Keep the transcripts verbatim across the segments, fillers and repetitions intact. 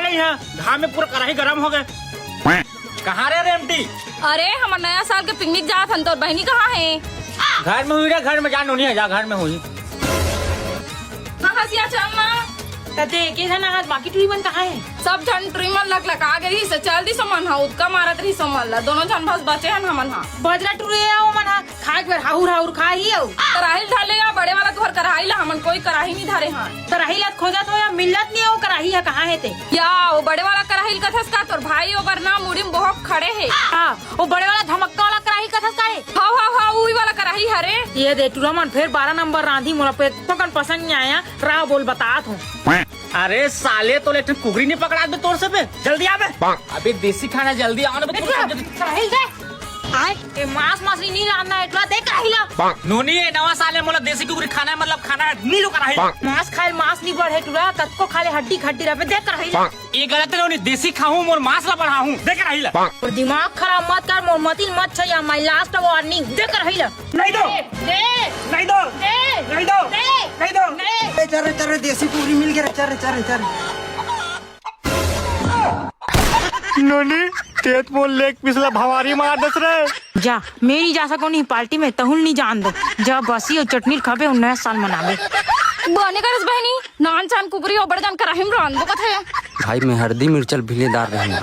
यहाँ घाम में पूरा कढ़ाई गरम हो गए। कहाँ रे रेमटी? अरे, हमर नया साल के पिकनिक जात हन, तोर बहिनी कहाँ हे? घर में हुई रे, घर में जा, नोनी हे, जा, घर में हुई। हाँ, हसिया चल ना। त देखे झन आज बाकी टुरी मन कहाँ हे? सब झन टुरी मन लकलका गे रहिस, चल दिस ओमन ह, उतका मारत रहिस ओमन ला। दोनों झन बस बचे हन हमन ह। बजरा टुरी हे ओमन ह, खाए के बेर हाउर हाउर खाही अउ। कराही ल धर ले या बड़े वाला तुहर कराही ला, हमन कोई कराही नहीं धरे हन। कराही ला खोजत हो या मिलत नहीं हो, कराही ह कहाँ हे ते? या, वो बड़े वाला कराही ल कथस का? तोर भाई ओकर ना मुड़ी में बोहक खड़े हे। हाँ, वो बड़े वाला धमक्का वाला कराही कथस का हे? हाव, हाव, हाव, उही वाला कराही हरे। ये दे टुरा मन, फेर बारह नंबर रांधी, मोला पे तो कन पसंद नहीं आया। रहा बोल, बतात हूँ। अरे साले, तो ले ठन कुकरी नहीं पकड़ा दे तोर से बे। जल्दी आ बे। अबे देसी खाना जल्दी आओ ना बे, तोर से जल्दी। कराही दे। आय, ए मांस मछली नहीं रांधना हे टुरा, दे कराही ला। नोनी, ए नवा साल में मोला देसी कुकरी खाना हे, मतलब खाना हे, नहीं लो कराही। मांस खाए मांस नहीं बढ़े टुरा, कतको खा ले हड्डी खड्डी रहबे, दे कराही ला। ये गलत हे नोनी, देसी खाहूं, मोर मांस ला बढ़ाहूं, दे कराही ला। और दिमाग खराब मत कर, मोर मतिल मत छैया, my last warning, दे कराही ला। नहीं दो। दे। नहीं दो। दे। नहीं दो। दे। नहीं दो। दे। ए, चल रे, चल रे, देसी कुकरी मिल गया रे, चल रे, चल रे, चल रे। नोनी, तेत मोर लेग पीस ला भवारी मार दस रे। जा, मैं नहीं जा सको नहीं पार्टी में, तहुल नहीं जान दो। जा बसी और चटनी खाबे और नया साल मनाबे। बने करस बहिनी, नान चान कुकरी और बड़े जान कराही में रांधबो कथे। भाई में हरदी मिर्चल भिलेदार रहना।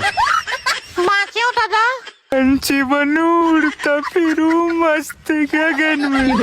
बाँचे हो दादा। पंछी बनूं उड़ता फिरूं मस्त गगन में।